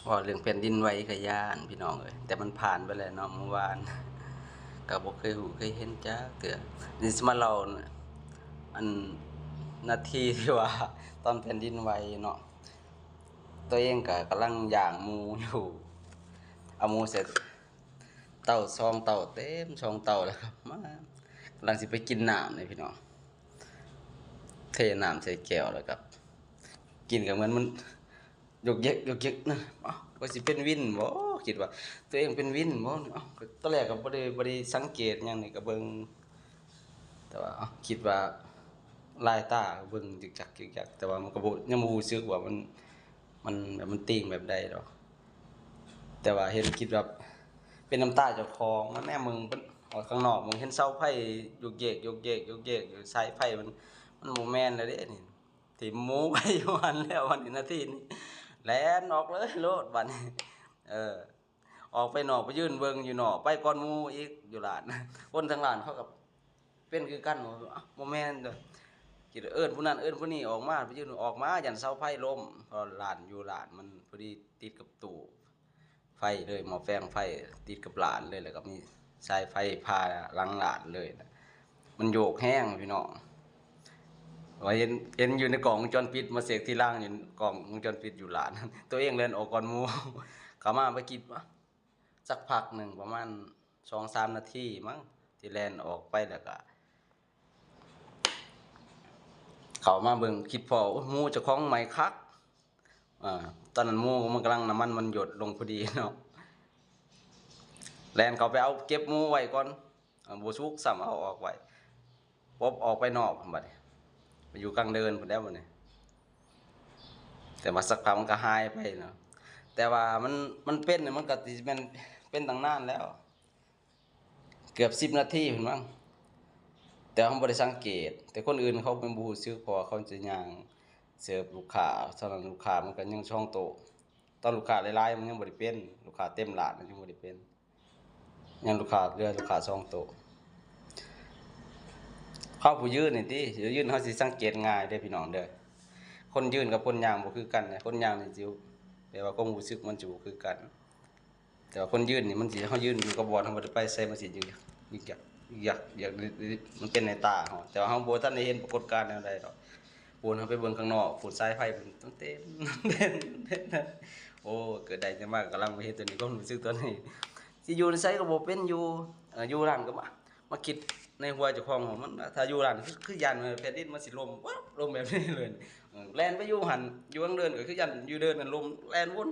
ເວົ້າເລື່ອງແຜ່ນດິນໄຫວກໍຢ້ານພີ່ນ້ອງເອີຍ, ແຕ່ມັນຜ່ານໄປແລ້ວເນາະ ເມື່ອວານ ກໍບໍ່ເຄີຍຮູ້ເຄີຍເຫັນຈັກເທື່ອ. ນີ້ຊິມາເລົ່າ ອັນ ນາທີທີ່ວ່າຕອນແຜ່ນດິນໄຫວເນາະ, ຕົວເອງກໍກຳລັງຍ່າງໝູຢູ່ ເອົາໝູໃສ່ເຕົາ ສອງເຕົາ ເຕັມສອງເຕົາ ແລ້ວກໍມາ ກຳລັງຊິໄປກິນນ້ຳນີ້ພີ່ນ້ອງ, ເທນ້ຳໃສ່ແກ້ວ ແລ້ວກໍກິນ ກໍເໝືອນມັນ ຢົກເຢກ ຢົກເຢກນະ. ເອົ້າ ວ່າຊິເປັນວິນບໍ? ຄິດວ່າຕົວເອງເປັນວິນບໍ? ເອົ້າ ຕອນແລກກໍບໍ່ໄດ້ ບໍ່ໄດ້ສັງເກດຫຍັງນີ້ ກໍເບິ່ງ ແຕ່ວ່າ ເອົ້າ ຄິດວ່າລາຍຕາເບິ່ງຈຶກຈັກຈຶກຈັກ, ແຕ່ວ່າມັນກໍບໍ່ ຍັງບໍ່ຮູ້ສຶກວ່າມັນ ມັນແບບ ມັນຕີງແບບໃດດອກ. ແຕ່ວ່າເຫັນ ຄິດວ່າເປັນນ້ຳຕາເຈົ້າຂອງ. ມາແນມເບິ່ງ ອອກຂ້າງນອກ ເບິ່ງເຫັນເສົາໄຟຢົກເຢກ ຢົກເຢກ ຢົກເຢກຢູ່, ສາຍໄຟມັນ ມັນບໍ່ແມ່ນແລ້ວເດ້ນີ້. ຖິ້ມໝູໄວ້ຢູ່ຫັ້ນແລ້ວ ບັດນີ້ນາທີນີ້ແລ່ນອອກເລີຍໂລດບັດນີ້. ເອີ ອອກໄປນອກ ໄປຢືນເບິ່ງຢູ່ນອກ ໄປກ່ອນໝູອີກຢູ່ຮ້ານ. ຄົນທາງຮ້ານເຂົາກໍເປັນຄືກັນ ເອົ້າ ບໍ່ແມ່ນເດີ, ຄິດເອີ້ນຜູ້ນັ້ນເອີ້ນຜູ້ນີ້ອອກມາ ໄປຢືນ ອອກມາ ຢ້ານເສົາໄຟລົ້ມ ເພາະຮ້ານ ຢູ່ຮ້ານມັນພໍດີຕິດກັບຕູ້ ໄຟເລີຍ, ໝໍ້ແປງໄຟຕິດກັບຫຼານເລີຍ, ແລ້ວກໍມີສາຍໄຟຜ່າຫຼັງຫຼານເລີຍ. ມັນໂຍກແຮງພີ່ນ້ອງ, ວ່າເຫັນ ເຫັນຢູ່ໃນກ້ອງວົງຈອນປິດ, ມາເຊັກທີຫຼັງຢູ່ກ້ອງວົງຈອນປິດຢູ່ຫຼານ, ຕົວເອງແລ່ນອອກກ່ອນໝູ່. ເຂົ້າມາໄປຄິດວ່າ ສັກພັກໜຶ່ງ ປະມານສອງສາມນາທີມັ້ງ ທີ່ແລ່ນອອກໄປ, ແລ້ວກໍເຂົ້າມາເບິ່ງ ຄິດພໍ້ ໂອ້ຍ ໝູເຈົ້າຂອງໃໝ່ຄັກ. ອາ ຕອນນັ້ນໝູມັນກຳລັງ ນ້ຳມັນມັນຢົດລົງພໍດີເນາະ, ແລ່ນເຂົ້າໄປເອົາເກັບໝູໄວ້ກ່ອນ, ອາ ບໍ່ສຸກຊ້ຳ ເອົາອອກໄວ້. ປົບອອກໄປນອກບັດນີ້ ໄປຢູ່ກາງເດີ່ນພຸ້ນແລ້ວບັດນີ້, ແຕ່ວ່າສັກພັກມັນກໍຫາຍໄປເນາະ. ແຕ່ວ່າມັນ ມັນເປັນ ມັນກໍຊິແມ່ນເປັນຕັ້ງນານແລ້ວ ເກືອບສິບນາທີພຸ້ນມັ້ງ, ແຕ່ເຮົາບໍ່ໄດ້ສັງເກດ. ແຕ່ຄົນອື່ນເຂົາແມ່ນບໍ່ຮູ້ສຶກ ເພາະວ່າເຂົາຈະຍ່າງເສີບລູກຄ້າ, ຕອນນັ້ນລູກຄ້າມັນກໍຍັງສອງໂຕ, ຕອນລູກຄ້າຫຼາຍໆມັນຍັງບໍ່ໄດ້ເປັນ, ລູກຄ້າເຕັມຮ້ານມັນຍັງບໍ່ໄດ້ເປັນ, ຍັງລູກຄ້າ ເຫຼືອລູກຄ້າສອງໂຕ. ເຮົາຜູ້ຢືນນີ້ຕິ ຢູ່ຢືນເຮົາຊິສັງເກດງ່າຍເດ້ພີ່ນ້ອງເດີ, ຄົນຢືນກັບຄົນຍ່າງບໍ່ຄືກັນເດ້. ຄົນຍ່າງນີ້ຊິ ແບບວ່າຄວາມຮູ້ສຶກມັນຊິບໍ່ຄືກັນ. ແຕ່ວ່າຄົນຢືນນີ້ມັນຊິ ເຮົາຢືນຢູ່ກັບບ່ອນ ເຮົາບໍ່ໄດ້ໄປໃສ ມັນຊິຍຶກຍັກ ຍຶກຍັກ ຍຶກຍັກ ມັນເປັນໃນຕາເຮົາ, ແຕ່ວ່າເຮົາບໍ່ທັນໄດ້ເຫັນປາກົດການແນວໃດດອກ. ພຸ້ນ ເຮົາໄປເບິ່ງຂ້າງນອກພຸ້ນ ສາຍໄຟພຸ້ນ ເຕັມ ເຕັມ ເຕັມ. ໂອ້ ເກີດໄດ້ຈັ່ງມາ ກຳລັງມາເຮັດຕົວນີ້ ຄວາມຮູ້ສຶກຕົວນີ້ ຊິຢູ່ໃນໃສກໍບໍ່ເປັນ ຢູ່ ເອີ ຢູ່ຮ້ານກໍມາ ມາຄິດໃນຫົວເຈົ້າຂອງວ່າ ມັນ ຖ້າຢູ່ຮ້ານ ຄື ຄືຢ້ານແຜ່ນດິນມັນຊິລົ້ມ ວັບ ລົ້ມແບບນີ້ເລີຍ. ເອີ ແລ່ນໄປຢູ່ຫັ້ນ ຢູ່ທາງເດີ່ນກໍຄືຢ້ານຢູ່ເດີ່ນນັ້ນລົ້ມ ແລ່ນວົນ